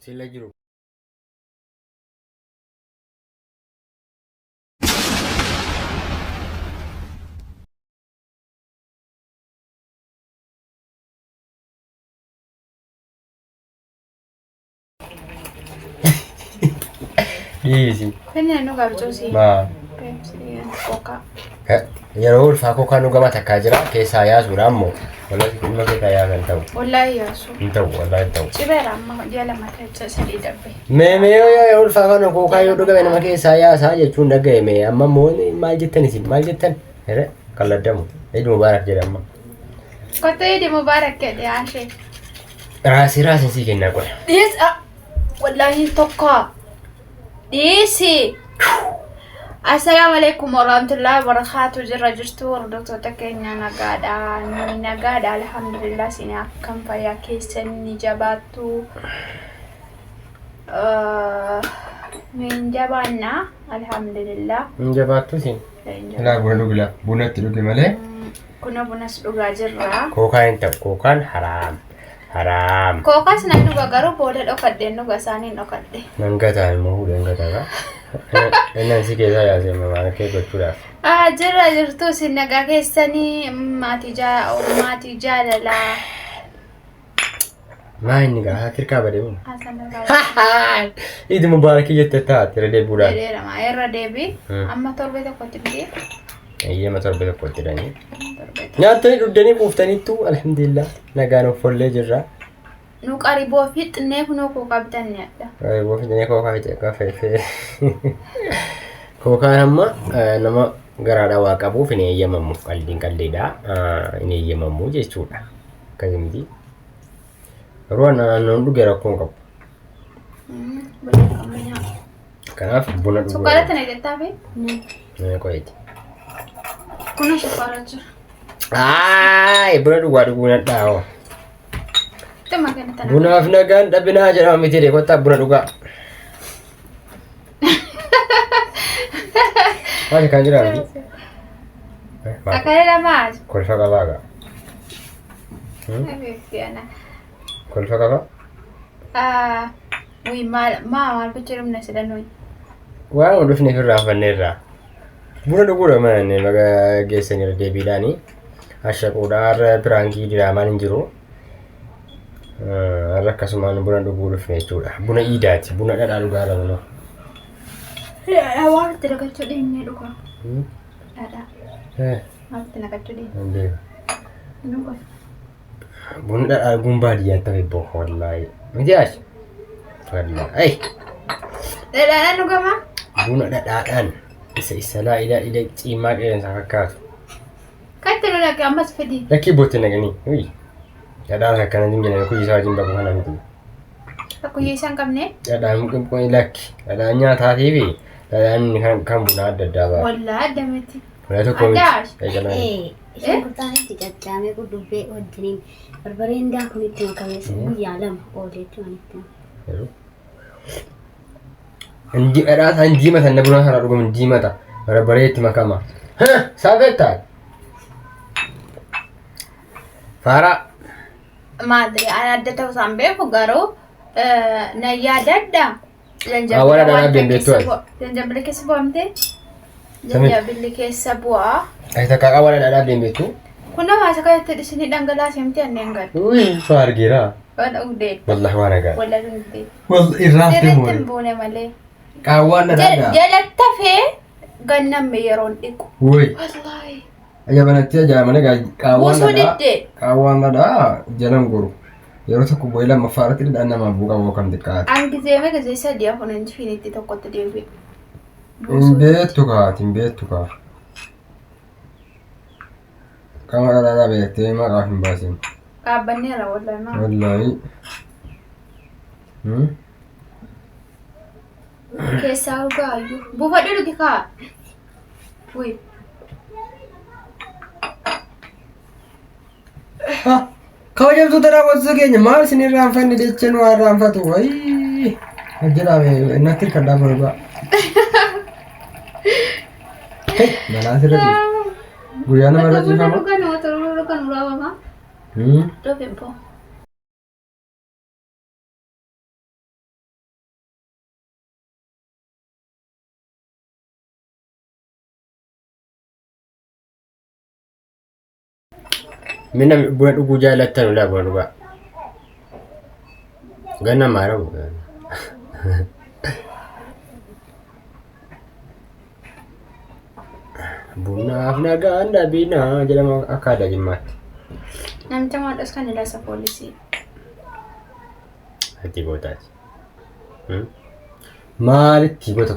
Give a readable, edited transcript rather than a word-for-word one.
Sila jiru. Dhiisi. Inni nu qabcuusi. Maa. Pepsi koka. Yeroo ulfaa kookaan dhugama takkaa jira keessaa yaasuudha ammoo. Wallahi dhimma keessaa yaasan ta'u. Wallahi yaasu. Hin ta'u wallahi hin ta'u. Cibeera amma ji'a 2 ta'e 3 darbe. Mee mee yoo yeroo ulfaa kana kookaa yoo dhugame nama keessaa yaasaa jechuun dhaga'e mee amma immoo maal jettan isin maal jettan? Here kalladdamu. Eid Mubaarak jedhe amma. Kottu Eid Mubaarak jedhe Ashee. Raasii raasii sii kennaa qola. Dhiis wallaahi tokko dhiisi. Assalaamu alaikum warahmatullahi wabarakatuh jirra jirtu hordoftoota keenya nagaadha ni nagaadha alhamdulillah isin akkam fayyaa keessan ni jabaattu nu hin jabaanna alhamdulillah. Hin jabaattu isin. Ilaa buna dhugila buna itti dhugi malee. Kuna bunas dhugaa jirra. Kookaan hin ta'u kookaan haraam haraam. Kookaas nan dhuga garuu booda dhokadheen dhuga isaaniin dhokadhe. Nan gataa immoo fuudheen gataa kaa. Inni si keessaa yaasee maal kee gochuudhaaf. Ah, jirra jirtu isin nagaa keessanii maatii maatii jaalalaa. Maa inni gaa tirkaa badee mun. Hasan irraa Iidi mubaarakii jettee taate irra deebi'uudhaan. jedheera maa irra deebi. Amma torbee tokkotti miti. Eeyyama torbee tokkotti dhanii. Torbee tokko. Nyaattanii dhuddanii quuftaniittu alhamdulillah nagaan of follee jirra. Nu qariboo fixnee kunoo koo qabdanne adda. Qariboo fixnee kookaa fixe kafeefee. Kookaan amma nama garaadhaa waa qabuuf hin eeyyamamu qalliin qalliidha hin eeyyamamu jechuudha. Akkasii miti. Garuu aannan dhuge rakkoo hin qabu. Kanaaf buna dhuguu. Sukkaara tana jettaa fi? Qo'eeti. Kuna sukkaara jira. Ayi buna dhugaa dhuguu nadhaa'oo. Tuma kana tana. Bunaaf nagaan dhabinaa jedhama miti dee kottaa buna dhugaa. Maali kan jira miti? Sakalee lamaa. Kolfa qabaa gaa. Kolfa qabaa? Wii maal maa maal gochuu dhumna sila nuyi. Waan dhufneef irraa fanneerraa. Buna dhuguudha mana baga geessan irra deebiidhaani. Ashaquudha har'a piraankii diraamaan hin jiru. Har'a akkasumaan buna dhuguu dhufne jechuudha. Buna iidaati. Buna dhadhaa dhugaa lama. Dhadhaa waan itti naqachuu dhiinnee dhugaa. Dhadhaa waan itti naqachuu dhiinnee. Hin beeku. Dhugaa. Buna dhadhaa dhuguun baadiyyaatti hafe boo wallaahi. Miti achi. Wallaahi. Dhadhaadhaan dhugamaa? Buna dhadhaadhaan isa isa laa ila ila ciimaa qeensa fakkaatu. Katti nu naqe ammas fidi. Lakkii bootti naqanii. Uy. Dhadhaan akkana hin jedhame kuyyii isaa wajjin baqu kana miti. Kuyyii isaa hin qabne. Dhadhaan kun lakki. Dhadhaan nyaataatii fi dhadhaan inni kan kan bunaa adda addaa ba'a. Wallaa adda miti. Buna tokko miti. Addaa. Eegalaan. Shunkurtaan itti caccaamee qudubbee wajjiniin barbareen daakuun itti makame guyyaa 2 oolee jechuun itti Yeroo. Hindi dhadhaa isaan diimata inni buna sana dhugamu diimata. Barbaree itti makama. Saafettaa. Faaraa. Maadri ani adda ta'uu isaan beeku garuu na yaadadha. Ah, wara dhadhaa wanta beektu keessa ati. bu'a. Janjabila keessa bu'amte. Sami. Janjabilli keessa bu'a. Ati takka qaba dhadhaa beektu. Kun nama isa kanatti isinii dhangalaasee miti anneen galu. Uy, faa argeera. Waan dhugdee. Wallahi waan agaa. Wallah dhugdee. Wal irraa Sirriitti hin buune malee. Qaawwaan dhadhaadha. Jalatti hafee gannamme yeroon dhiqu. Woy. Wallaahi. Jabanatti ajaa'ibanii qaawwaan Buusuu dhadhaa. diddee. Qaawwaan dhadhaa jalan goru. Yeroo tokko bu'ee lammaffaa irratti dhadhaan namaa bu'u qabu kam xiqqaate. An gizee meeqa gizee 3 4 injifinitti tokkotti deebi'e. Hin beektu kaa, hin beektu kaa. Qaama dhadhaa beektee maqaa hin baasin. Dhaabbanneera wallahi maa. Wallaahi. Keessaa dhugaayyuu. Buufadhu dhugi kaa. Wuy. Kabajamtoota daawwattoota keenya maal isin irraanfanne jecha nu irraanfatu wayii. Jedhame natti hirkadhaa buna dhugaa. Hey, balaa asirra ciisa. Guyyaa namarra Otoo buna ciifama. dhugan otoo buna dhugan uraawama. Dhugi boo. Mee namni buna dhuguu jaallattan ulaa buna dhugaa. Ganna maaramu. Bunaaf nagaan dhabinaa jedhama akka aadaa Jimmaatti. Namicha maadhas kan ilaasa poolisii. Ati gootaati. Maalitti goota?